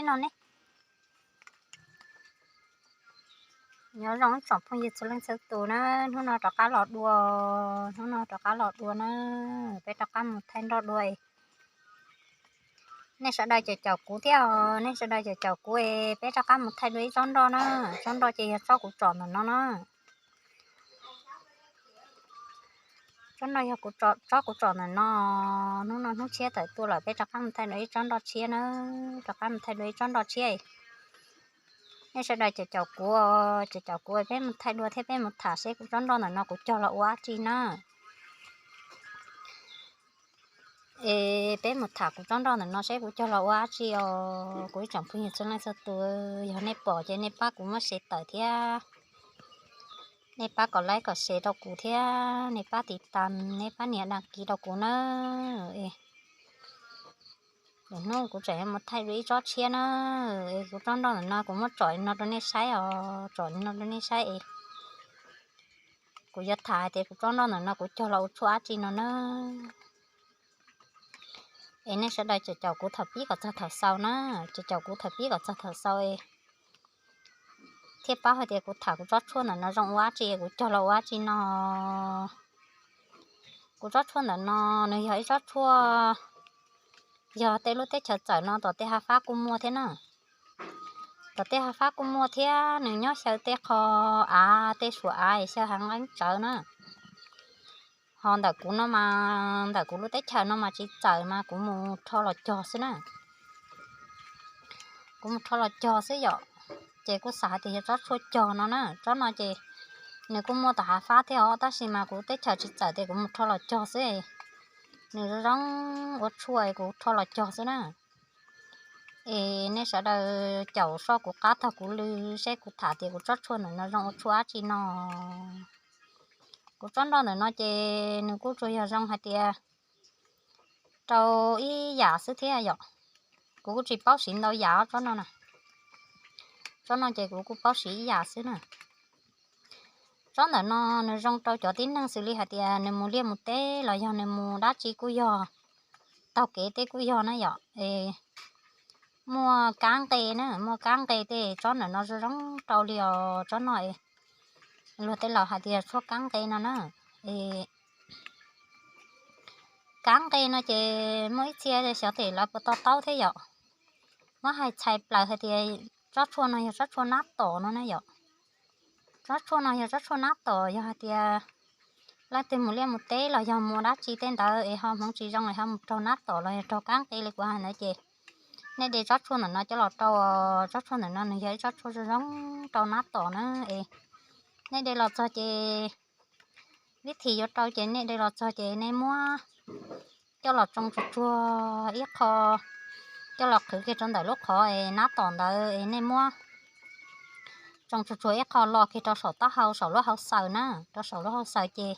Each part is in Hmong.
no ne. Nyob zoo ib tsoom phooj ywg txhua leej txhua tus na, hnub no rov qab los dua, hnub no rov qab los dua na, peb rov qab mus thaij nroj dua. Nej sawv daws caum caum kuv thiab os, nej sawv daws caum caum kuv es peb rov qab mus thaij dua ib tsob nroj na. Tsob nroj ces yog tsob kuv tsom ntawm no na. Tsob no yog kuv tso-, tsob kuv tsom ntawm no, hnub no hnub tshiab tawm tuaj lawm peb rov qab mus thaij dua ib tsob nroj tshiab na, rov qab mus thaij dua ib tsob nroj tshiab. Nej sawv daws caum caum kuv, caum caum kuv peb mus thaij dua thiab peb mus tham seb kuv tsob nroj ntawm no kuv cog los ua dab tsi na. Es peb mus tham kuv tsob nroj ntawm no seb kuv cog los ua dab tsi os. Kuv ib tsoom phooj ywg txhua leej txhua tus, yog nej pom ces nej pab kuv muab share tawm thiab. Nej pab kom like kom share rau kuv thiab, nej pab tiv tam, nej pab nias đăng ký rau kuv na. Lwm hnub kuv tseem yuav mus thaij dua ib tsob tshiab na. Es kuv tsob nroj ntawm no kuv muab tsom li no rau nej saib os, tsom li no rau nej saib es kuv yuav tham hais tias kuv tsob nroj ntawm no kuv cog los ua tshuaj dab tsi no na. Es nej sawv daws caum caum kuv thaum pib kom txog thaum xaus na, caum caum kuv thaum pib kom txog thaum xaus es thiaj paub hais tias kuv tham kuv tsob tshuaj ntawm no zoo ua dab tsi, kuv cog los ua dab tsi no. Kuv tsob tshuaj ntawm no nws yog ib tsob tshuaj, yog tej lub teb chaws txawm no tom tej hav fab kuj muaj thiab na. Tom tej hav fab kuj muaj thiab, nws nyob xyaw tej qho av, tej suam av xyaw hav nqeeb tsawv na. Ho ntawm kuv no mas, ntawm kuv lub teb chaws no mas tsis txawm mas kuv mus rho los cog xwb na. Kuv mus rho los cog xwb yom. Ces kuj xav hais tias yog tsob tshuaj cog no na, tsob no ces nws kuj muaj tom hav fab thiab os, tab sis mas kuv teb chaws tsis txawm ces kuv mus rho los cog xwb. Nws zoo zoo ua tshuaj kuv rho los cog xwb na. Es nej sawv daws caum soj kuv qab taug kuv lw seb kuv tham tias kuv tsob tshuaj ntawm no zoo ua tshuaj dab tsi no. Kuv tsob nroj ntawm no ces nws kuj tsuas yog zoo hais tias rau ib yam xwb thiab yom. Kuv kuj tsis paub siv ntau yam tsob no na. Tsob no ces kuv kuj paub siv ib yam xwb na. Tsob ntawm no nws zoo rau cov tib neeg xws li hais tias nws mus liaj mus teb los yog nws mus dab tsi kuj yog, taug kev tej kuj yog na yom. Es muaj kab nqe na, muaj kab nqe tej tsob ntawm no zoo zoo rau li os tsob no. Luag tej laus hais tias tshuaj kab nqe no na. Es kab nqe no ces muaj ib txhia xyov tes lawv puas to taub thiab yom. Muab hais txhais plaws hais tias tsob tshuaj no yog tsob tshuaj nab tom no na yom. Tsob tshuaj no yog tsob tshuaj nab tom, yog hais tias leej twg mus liaj mus teb los yog mus dab tsi tej ntawd es ho hmoov tsis zoo es ho mus raug nab tom los yog raug kab nqe li kuv hais ntawd ces nej de tsob tshuaj ntawm no coj los rau. Tsob tshuaj ntawm no nws yog ib tsob tshuaj zoo zoo rau nab tom na. Es nej de los txog ces vib thim yuav rau ces nej de los txog ces nej muab coj los tsoo tsuag tsuag ib qho, coj los qhwv kiag rau ntawm lub qhov es nab tom ntawd es nej muab tsoo tsuag tsuag ib qho lo kiag rau saum taub hau, saum lub hauv xaws na, rau saum lub hauv xaws ces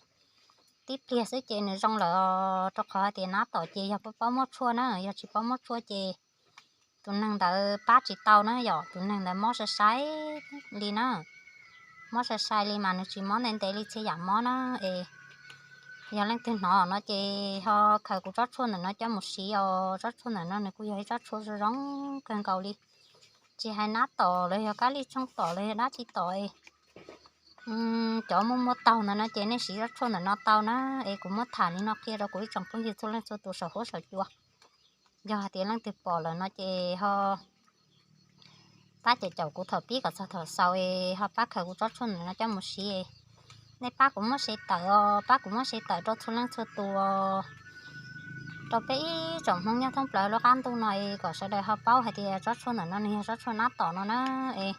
tib pliag xwb ces nws zoo lawm os. Rau qhov hais tias nab tom ces yog paub muab tshuaj na, yog tsis paub muab tshuaj ces tus neeg ntawd pab tsis tau na yom, tus neeg ntawd mob sai sai li na. Mob sai sai li mas nws tsis mob ntev ntev li txhia yam mob na. Es yog leej twg hnov no ces ho khaws kuv tsob tshuaj ntawm no coj mus siv os. Tsob tshuaj ntawm no nws kuj yog ib tsob tshuaj zoo zoo kawg nkaus li, tsis hais nab tom los yog kab lij tshooj tom los yog dab tsi tom es cov muaj muaj taug ntawd no ces nej siv tsob tshuaj ntawm no tau na. Es kuv muab tham li no qhia rau kuv ib tsoom phooj ywg txhua leej txhua tus saum huab saum cua. Yog hais tias leej twg pom lawm no ces ho pab caum caum kuv thaum pib kom txog thaum xaus es ho pab khaws kuv tsob tshuaj ntawm no coj mus siv. Nej pab kuv muab share tawm os, pab kuv muab share tawm rau txhua leej txhua tus os, rau peb ib tsoom Hmoob nyob thoob plaws lub qab ntuj no es kom sawv daws ho paub hais tias tsob tshuaj ntawm no nws yog tsob tshuaj nab tom no na. Es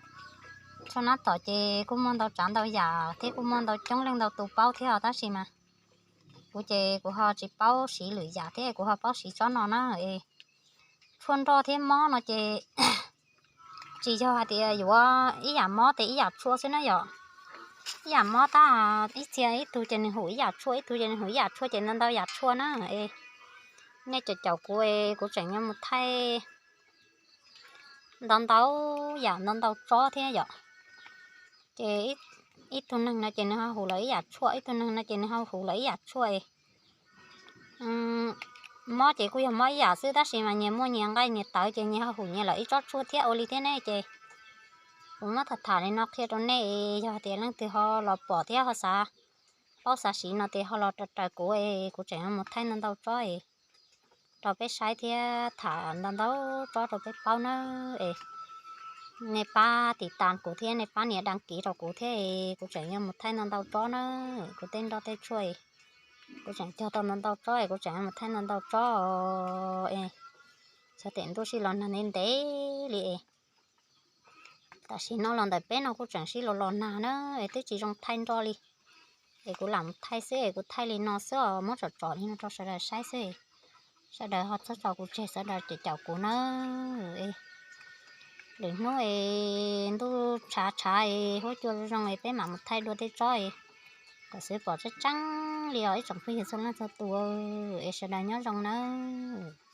tshuaj nab tom ces kuj muaj ntau tsav ntau yam thiab kuj muaj ntau coob leej ntau tus paub thiab os, tab sis mas kuv ces kuv ho tsis paub siv lwm yam thiab, kuv ho paub siv tsob no na. Es tshuaj nroj thiab mob no ces tsis yog hais tias yuav ib yam mob ces ib yam tshuaj xwb na yom. Ib yam mob tab ib txhia ib tug ces nws hu ib yam tshuaj, ib tug ces nws hu ib yam tshuaj, ces ntau ntau yam tshuaj na. Es nej caum caum kuv es kuv tseem yuav mus thaij ntau ntau yam ntau ntau tsob thiab yom. Ces ib tug neeg no ces nws ho hu lawv ib yam tshuaj, ib tug neeg no ces nws ho hu lawv ib yam tshuaj. Mob ces kuj yog mob ib yam xwb tab sis mas nyias muaj nyias nqaij nyias tawv ces nyias ho hum nyias lawm ib tsob tshuaj thiab ua li thiab ne ces kuv muab tham tham li no qhia rau nej, yog tias leej twg ho los pom thiab ho xav paub xav siv no ces ho los raws raws kuv es kuv tseem yuav mus thaij ntau ntau tsob es rau peb saib thiab tham ntau ntau tsob rau peb paub nawb es nej pab tiv tas kuv thiab nej pab nias daj kiv rau kuv thiab es kuv tseem yuav mus thaij ntau ntau tsob nawb. Kuv tej nroj tej tshuaj es kuv tseem cog tau ntau ntau tsob es kuv tseem yuav mus thaij ntau ntau tsob es xyov tias ntuj sib los nag ntev ntev li es tam sim no los ntawm peb no kuj tseem sib los los nag na es twb tsis zoo thaij nroj li es kuv lam mus thaij xwb es kuv thaij li no xwb os, muab tsom tsom li no rau sawv daws saib xwb es sawv daws ho txhob tso kuv tseg, sawv daws ces caum kuv nawb. Lwm hnub es ntuj tshav tshav es huab cua zoo es peb mam mus thaij dua tej tsob es kom xwv pom tseeb tseeb li os ib tsoom phooj ywg txhua leej txhua tus es sawv daws nyob zoo nawb.